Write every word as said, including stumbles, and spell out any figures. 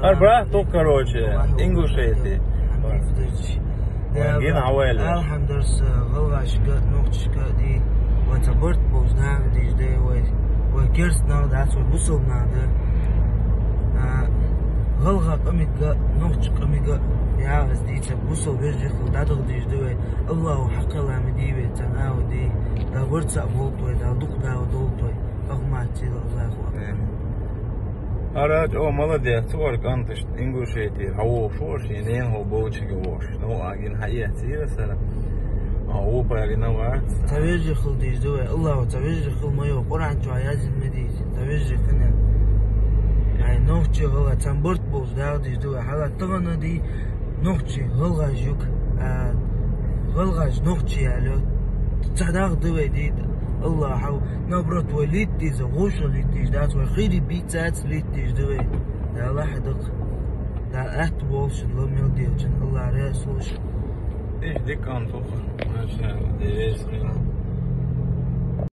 Ар брат ту, короче, Ингушети. Гин хьавайла. Алхьамдулиллах, гӀалгӀашка, нохчашка ди, вай цхьа барт болаш нах дийш да, вай, вай керст нах дац, вай бусалба нах да. А, гӀалгӀа къамига, нохч къамига, я аз дийца, бусалба вежа хул дадагӀа дийш да вай. Аллаху хьакъала ма дий вай, цан ава ди, да варца болт вай, да дух дава долт вай. Ахмат цила Аллаху акбар. Ара, чӀо, молодец, цу ар кӀанташ, Ингушети, хьавогӀуш вар, ший нен хьо болчига вогӀуш. Ну, агин хьаэцира сара. А, упа агина вац. Цхьа вежа хул дийш да вай, Аллаху, цхьа вежа хул ма йо, Къуръан чу язин ма дийш, цхьа вежа хана. Ай, нохчи гӀалгӀа, цан барт болаш дагӀа дийш да вай, хьала тагӀана ди, нохчи гӀалгӀаш юк, а, гӀалгӀаш нохчи ялё. Цхьа дагӀа да вай ди, Аллаху, наоборот, вай лит дийза, гӀуша лит дийш, дац вай хири бийцац лит дийш да вай. Да лахьадакъ. Да атта болаш, ло мел дийчан, Аллах Расулаш. Иш дикан туху.